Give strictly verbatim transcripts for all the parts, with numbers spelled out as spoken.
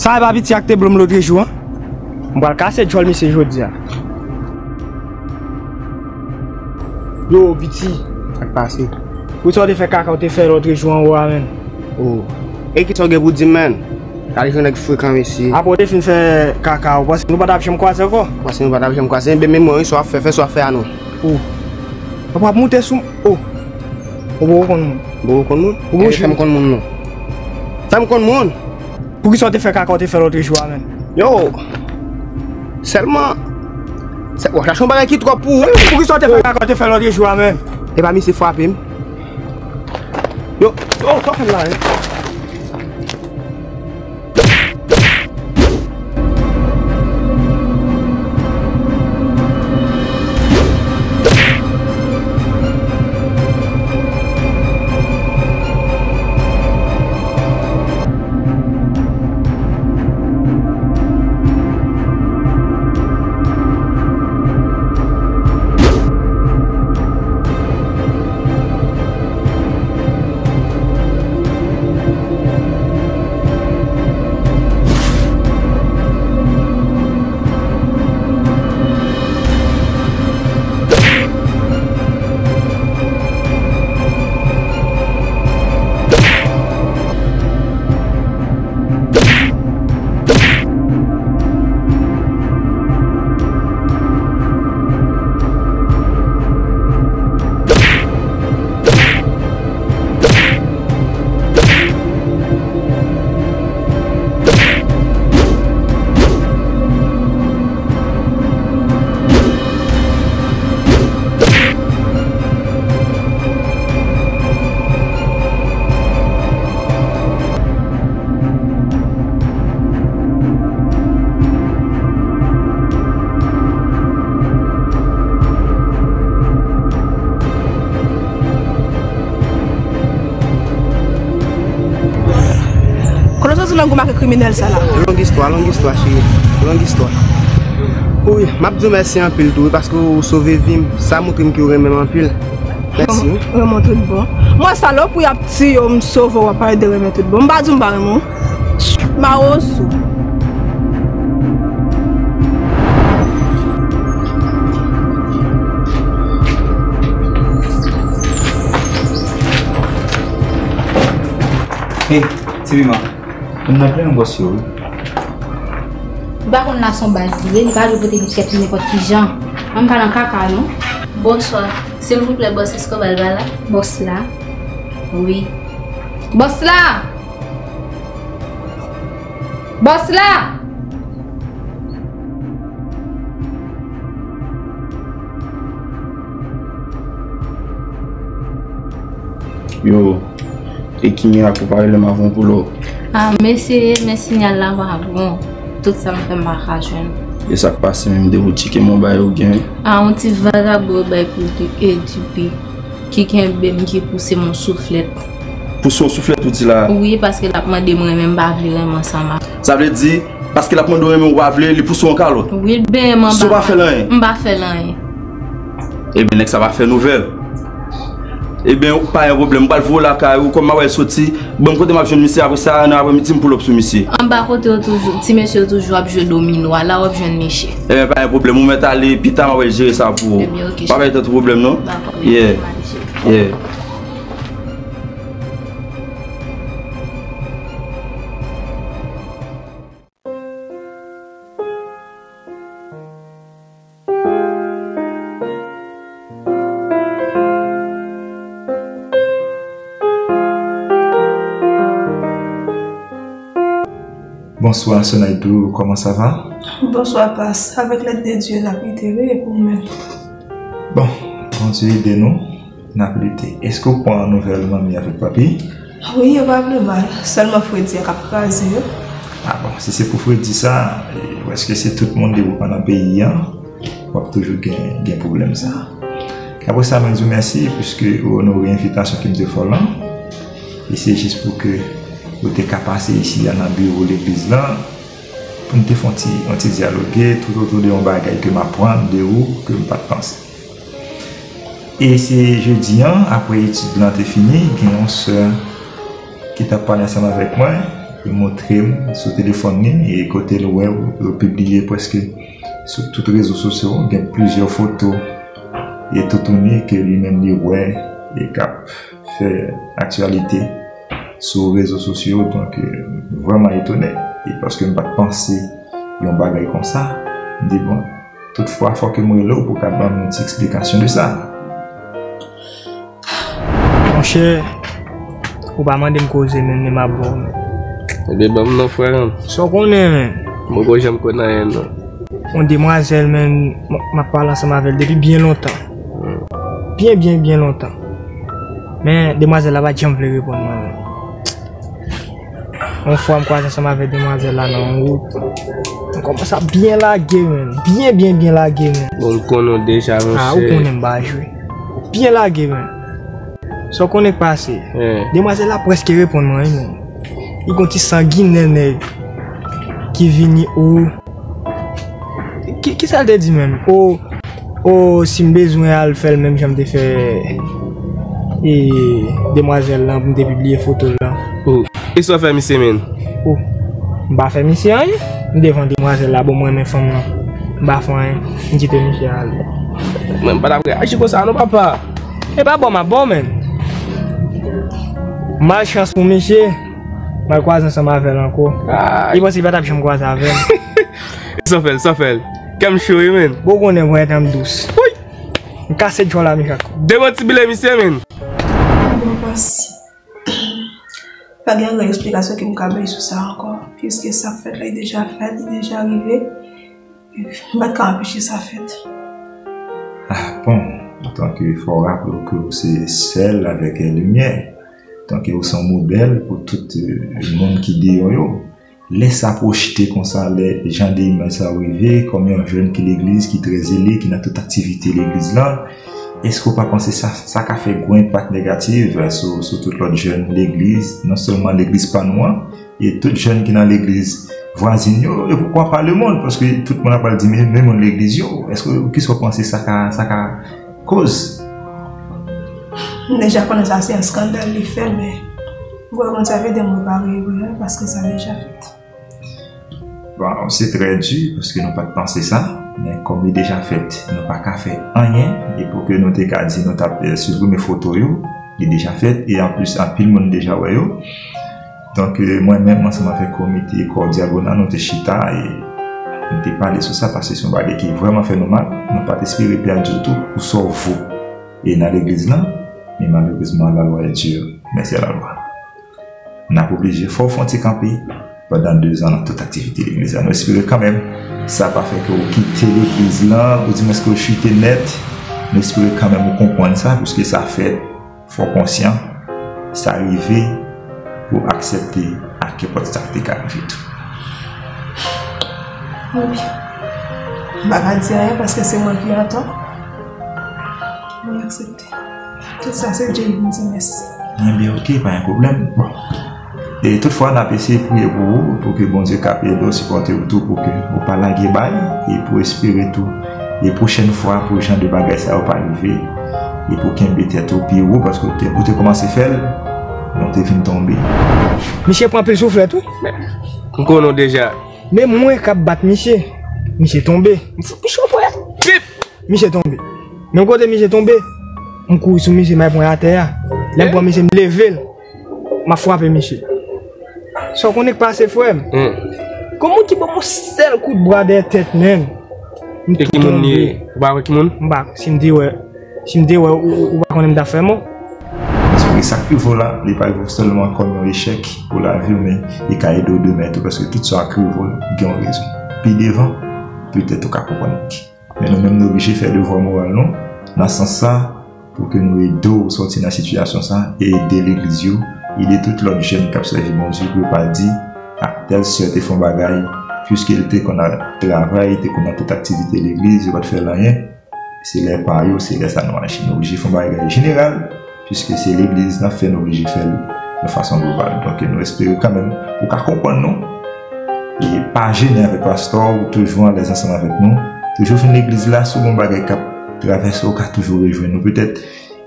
Sa e pa piti a k te blo m lotrejou an? M pral kase djòl misye jodi a. Yo, piti. Sa k pase? Poukisa w te fè kaka w te fè lotrejou anwo a, menn? Oh. E kisa w gen pou di m, menn? Gade jan nèg frekan, mesye. Apre w te fin fè kaka, ou panse nou pa t ap janm kwaze ankò? Ou panse nou pa t ap janm kwaze? Enben, men mwen, wi, sa w ap fè, fè sa w ap fè a non. Oh. Ou p ap moute sou m. Oh. Ou poko konn moun. Ou poko konn moun? Ou poko jwe. Fè m konn moun, non. Fè m konn moun. Poukisa w te fè kaka w te fè lotrejou a, menn? Yo! Sèlman, w ap chache yon bagay ki twòp pou ou. Poukisa w te fè kaka w te fè lotrejou a, menn? Epa misye frape m. Yo, yo, sa w fè m la, hein? Kote w soti nan gou make kriminèl sa la? Long istwa, long istwa, cheri. Long istwa. Wi, m ap di w mèsi anpil tou, wi, paske w sove vi m. Sa montre m ke w renmen m anpil. Mèsi, wi. Renmen w tout bon. Mwen, salopri ap tiye w, m sove w, w ap pale de renmen tout bon. M pa di w m pa renmen w. Mawozo. Hey, Ti Pima, moun nan plen bòs yo, wi. M pa konn la son baz li ye, li pa dwe pote biskèt li nenpòt ki jan. An m pa nan kaka, non. Bonswa. Silvouplè, bòs Escobar pa la? Bòs la? Wi. Bòs la! Bòs la! Yo, e ki mirak ou pa rele m avan pou lò? A, m eseye, men siyal la pa bon. Tout sa m fè m pa ka jwenn. E sa k pase menm, depi w tcheke m yon bagay ou gen? A, yon ti vagabon yo bay pou di, e dipi. Ki kenbe m, ki pouse m yon souflèt. Pouse w yon souflèt ou di la? Wi, paske l ap mande m renmen, m pa vle renmen ansanm ak. Sa vle di, paske l ap mande w renmen ou pa vle, li pouse w yon kalòt? Wi, l benyen m anba. Si w pa fè l anyen? M pa fè l anyen. Ebyen, nèg sa pa fè nouvèl. Ebyen, pa gen pwoblèm, m pral voye w lakay ou, kòm m ap wè l soti, ban m kote m ap jwenn misye, apre sa, nan apremidi, m pull up sou misye. Anba kote yo toujou, ti mesye yo toujou ap jwe domino a, la w ap jwenn misye. Ebyen, pa gen pwoblèm, ou mèt ale, pita m ap al jere sa pou ou. Ebyen, ok, cheri. Pa bay tèt ou pwoblèm, non? Dakò, yeah, m al jere. Yeah. Bonsoir, Sonaidou, comment ça va? Bonsoir, Pas. Avec l'aide de Dieu, la vie est heureuse et vous-même? Bon, Bondye ede nou, n ap lite. Èske w pran nouvèl manmi avèk papi? Wi, yo pa vle mal. Sèlman fredi a k ap kraze yo. A bon, si se pou fredi sa, e, prèske se tout moun depi w pa nan peyi a, w ap toujou gen, gen pwoblèm sa. Apre sa, mwen di w mèsi, piske ou onore envitasyon ke m te fè w lan. E se jis pou ke ou te ka pase isi a nan biwo legliz lan, pou n te fè yon ti, yon ti dyaloge toutotou de yon bagay ke m aprann de ou ke m pa t panse. E se jedi an, apre etid lan te fini, gen yon sè ki t ap pale ansanm avèk mwen, Li montre m sou telefòn li, e kote l wè yo pibliye prèske sou tout rezo sosyo, gen plizyè foto e toutouni ke li menm li wè e k ap fè aktyalite sou rezo sosyo. Donk, euh, vrèman etone, e paske m pa t panse yon bagay konsa, m di, bon, toutfwa, fò ke m rele w pou w ka ban m yon ti eksplikasyon de sa. Monchè, ou pa mande m koze menm, men m ap ba w menm. Ebyen, ban m non, frè m. Sa w konnen, menm? M poko janm konn anyen, non. Yon demwazèl, menm, m, m ap pale ansanm avè l depi byen lontan. Hmm. Byen, byen, byen lontan. Men, demwazèl la pa t janm vle reponn mwen, menm. Yon fwa m kwaze ansanm avèk demwazèl la nan yon wout. M kòmanse ap byen lage, menm. Byen, byen, byen lage, menm. Bon, m konnen w deja, monchè. Ah, ou konnen m pa jwe. Byen lage, menm. Sa w konnen k pase? Eh. Demwazèl la prèske reponn mwen, wi, menm. Li gon ti sanginè nèg ki vini ou. Ki, kisa l te di menm? O, o, si m bezwen al fè l menm jan m te fè, e, demwazèl lan, pou m te pibliye foto l lan. O, e sa w fè misye menm? O, m pa fè misye anyen. M devan demwazèl la, bon, m renmen fanm lan. M pa fè anyen. M kite misye ale. Mwen, m pa t ap reyaji konsa non, papa. E pa ba w m ap ba w menm. Malchans pou misye, m al kwaze ansanm avè l ankò. Ay. Li panse li pa t ap janm kwaze avè m. Sa fè l, sa fè l. Kè m cho wi, menm. Bon, konnen mwen, tan m dous. Wi. M kase djòl a Michak. Demantibile misye, menm. Bon, pas. Pa gen anyen eksplikasyon ke m ka bay sou sa ankò. Piske sa k fèt la, li deja fèt, li deja rive. M pa t ka anpeche sa fèt. Ah, bon, antanke, fò w raple w ke w se sèl avèk limyè. Donk, ou se yon modèl pou tout, euh, moun ki deyò yo. Lè sa pwojte konsa, lè jan de imaj sa yo rive, kòm yon jèn ki legliz, ki trè zele, ki nan tout aktivite legliz la, èske w pa panse sa, sa ka fè gwo enpak negatif, euh, sou, sou tout lòt jèn legliz, non sèlman legliz pa nou an, e tout jèn ki nan legliz vwazin yo, e poukwa pa lemonn, paske tout moun ap pral di, men, men moun legliz yo, èske, kisa w panse sa ka, sa ka koz? M deja konnen sa se yon eskandal li fè, men m kwè Bondye ap ede m repare erè a, paske sa deja fèt. Bon, se trè di, paske nou pa t panse sa, men kòm li deja fèt, nou pa ka fè anyen, e pou ke nou te ka di nou t ap, eh, siprime foto yo, li deja fèt, e anplis, anpil moun deja wè yo. Donk, eh, mwen menm, ansanm avèk komite Kò Dyagona, nou te chita e nou te pale sou sa, paske se yon bagay ki vrèman fè nou mal. Nou pa t espere pèdi w tou pou sa w vo e nan legliz lan, men malerezman, la loi est dure, mais c'est la loi. N ap oblije fè w fè yon ti kanpe pandan de zan nan tout aktivite legliz la. Nou espere kanmenm sa pa fè ke w kite legliz lan, oudimwens ke w chite nèt. Nou espere kanmenm ou konprann sa, piske sa fèt, fò w konsyan, sa rive pou w aksepte ak kenpòt sa k te ka rive tou. Wi. M pa ka di anyen paske se mwen ki antò. Mwen aksepte. Tout sa se Dye ki pou di mèsi. Ebyen, oke, pa gen pwoblèm. Bon. E toutfwa, n ap eseye priye pou ou, pou ke Bondye kab ede w, sipòte w tou, pou ke ou pa lage bay, e pou espere tou, e pwochèn fwa, pou jan de bagay sa yo pa rive, e pou kenbe tèt ou pi wo, paske ou te, ou te kòmanse fè l, men ou te vin tonbe. Misye pran anpil souflèt, wi. M konnen w deja. Men mwen k ap bat misye, misye tonbe. M fout misye yon ponyèt. Pip! Misye tonbe. Menm kote misye tonbe, m kouri sou misye, m al pran l atè a. Lè m pran misye, m leve l, m ap frape misye. Sa w konnen k pase, frè m? Hmm. Gon moun ki ban m yon sèl kout bra dèyè tèt, menm. M tou tonbe. E ki moun li ye? Ou pa wè ki moun? M pa, si m te wè, si m te wè, ou, ou, ou pa konnen m t ap fè mò. Paske sa k rive w la, li pa rive w sèlman kòm yon echèk pou lavi w, men li ka ede w demen tou, paske tout sa k rive w, gen yon rezon. Pi devan, petèt ou ka konprann ki. Men nou menm, nou oblije fè devwa moral nou, nan sans sa, pou ke nou ede w sòti nan sitiyasyon sa, e ede legliz yo, ede tout lòt jèn k ap sèvi Bondye, pou yo pa di, a, tèl sè te fè yon bagay, piske l te konn al travay, te konn nan tout aktivite legliz, yo pa t fè l anyen, se lè pa yo, se lè sa nou aji. Nou oblije fè yon bagay jeneral, piske se legliz n ap fè, nou oblije fè l yon fason global. Donk, nou espere kanmenm ou ka konprann nou. E pa jennen avèk pastè w, ou toujou alèz ansanm avèk nou. Toujou vin legliz la, si w gen yon bagay k ap travèse w, ou ka toujou rejwenn nou. Petèt,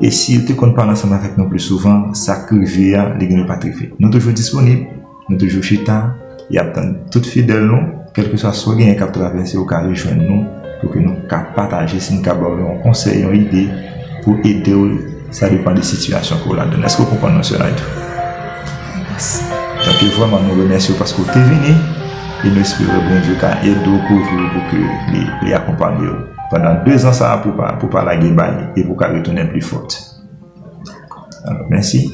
e si w te konn pale ansanm avèk nou pli souvan, sa k rive a, li gen dwa pa t rive. Nou toujou disponib. Nou toujou chita, y ap tann tout fidèl nou, kèlkeswa sa w genyen k ap travèse, ou ka rejwenn nou, pou ke nou ka pataje, si n ka ba w yon konsèy, yon ide, pou ede w, sa depann de sitiyasyon ke w ladann. Èske w konprann nou, sè Naidoo? Donk, vrèman, nou remèsye w paske w te vini, e nou espere Bondye ka ede w, kouvri w pou ke li, li akonpanye w pandan de zan sa a pou pa, pou pa lage bay e pou ka retounen pli fòt. Alò, mèsi.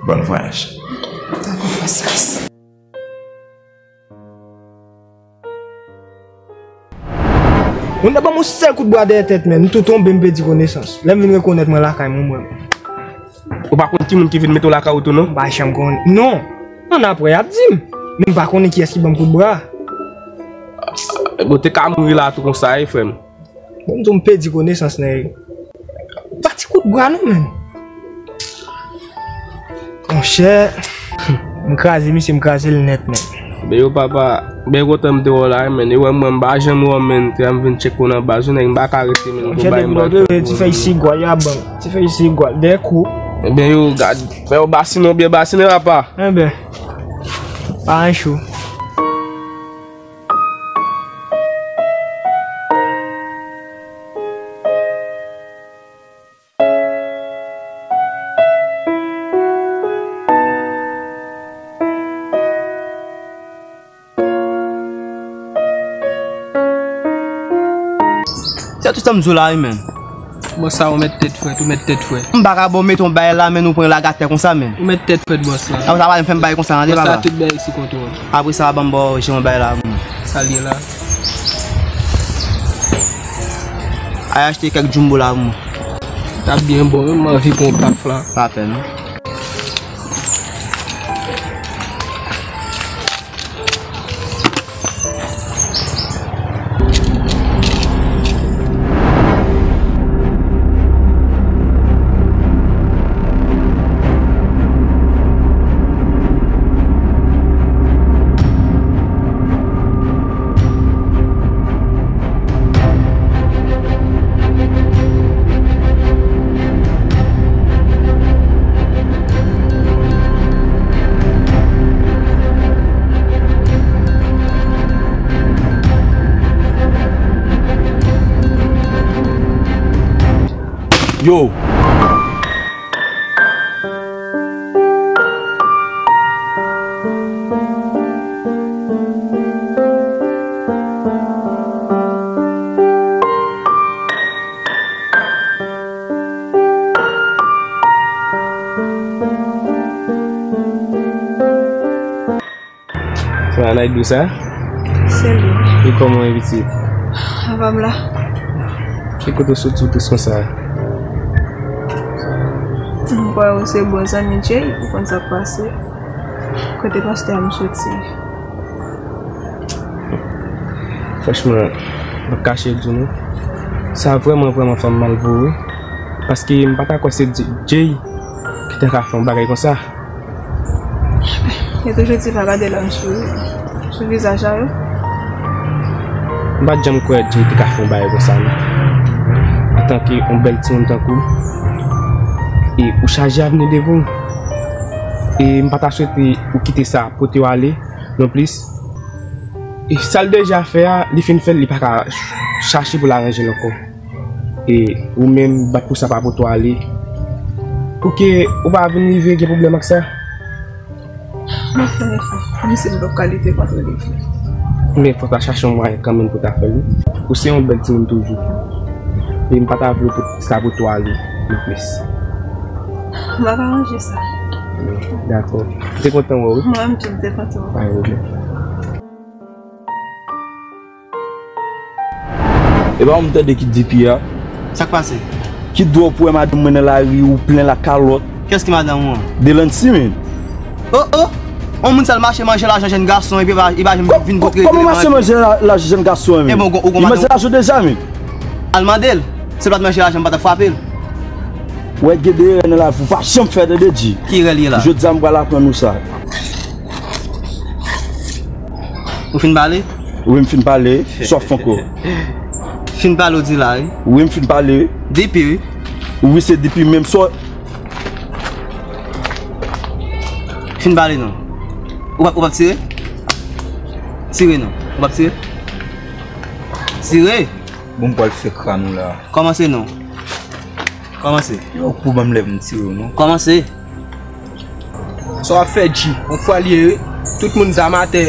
Bon vwayaj. Dakò, pasyans. Moun nan ban m yon sèl kout bra dèyè tèt, men m tou tonbe, m pèdi konesans. Lè m vin rekonèt mwen lakay mwen, mwen. Ou pa konn ki moun ki vin mete w lakay ou tou, non? M pa janm konnen. Non. Ann apre, y ap di m. Men m pa konnen kiyès ki ban m kout bra. Ou te ka mouri la tou konsa, wi, frè m. Bon, m di w m pèdi konesans, nèg. Pa ti kout bra non, menm. Monchè, m kraze misye, m kraze l nèt, menm. Ben yo, papa, ben kontan m te wè w la, menm. E wè mwen, m pa janm wè w, menm. Te m vin tcheke w nan baz, nèg, m pa ka rete, menm. Monchè, depi lòt, ti fèy sigwal, y ap ban m. Ti fèy sigwal, dèyè kou. Ebyen, yo, gad. Fè yo basinen, byen basinen, papa. Enben, pa anchou. Se tout sa m di w la wi, menn. Bòs la, ou mèt tèt frèt, ou mèt tèt frèt. M pa ka ba w mete yon bagay la, menn, ou pran l lage atè konsa, menn. Ou mèt tèt frèt, bòs la. Apre sa, pa janm fè m bagay konsa, tande, papa. Bòs la, tout bagay sou kontwòl. Apre sa, ban m ba w jere yon bagay la pou mwen. Sa l ye la? Al achte kèk jumbo la pou mwen. T ap byen bon, wi, m anvi pran yon paf la. Pa pè non. Yo! Sa va, Naidoo sa? Se li. E kòman w ye, pitit? Sa va, m la. Ki kote w soti w twis konsa? M kwè ou se bon zanmi Jay, ou konn sa k pase. Kote pastè a m soti? Franchman, m p ap kache di nou, sa vrèman, vrèman fè m mal pou ou, wi. Paske m pa ta kwè se Jay ki ta ka fè yon bagay konsa. Yo toujou di pa gade lang sou, sou vizaj a yo. M pa t janm kwè Jay te ka fè yon bagay konsa, non. Antanke yon bèl timoun tankou w, e ou chaje avni devan w. E m pa ta swete ou kite sa pote w ale, nonplis. E sa l deja fè a, li fin fè l, li pa ka ch-, chache pou l aranje l ankò. E ou menm, bat pou sa pa pote w ale. Pou ke ou pa vin rive gen pwoblèm ak sa. M ap fè efò, menm si m p ap ka lite kont li. Men fò w ta chache yon mwayen kanmenm pou w ta fè l, wi. Ou se yon bèl timoun toujou. E m pa ta vle pou sa pote w ale nonplis. M ap aranje sa. Dakò. M te kontan wè w, wi. Mwen menm tou, m te kontan wè w. Pa gen pwoblèm. E pa ou m tande ki D P a? Sa k pase? Ki dwòl pou wè madanm mwen nan lari ou plen la kalòt. Kiyès ki madanm ou an? Delancy, men. Oh, oh! On moun sa l mache manje lajan jèn gason epi li pa, li pa janm vin pou trete. Kòman mache manje la-, lajan jèn gason an, men? E bon, ou gon, ou gon madanm? Li manje lajan deja, men. Al mande l. Si l pa t manje lajan, m pa t ap frape l. Wè, gen de erè nan lavi ou pa janm fè, tande, Dji. Ki erè l ye la? Jodi a, m pral aprann ou sa. Ou fin pale? Wi, m fin pale. Sa w fè ankò? Fin pale, w di la, wi. Wi, m fin pale. D P, wi. Wi, se D P menm. Sa w, Fin pale non. Ou p ap, ou p ap tire? Tire non. Ou p ap tire? Tire! Bon, m pral fè kran ou la. Kòmanse non. Kòmanse. Yo, pou ban m lè m tire w non. Kòmanse. Sa w ap fè G, yon fwa l ye wi. Tout moun zam atè,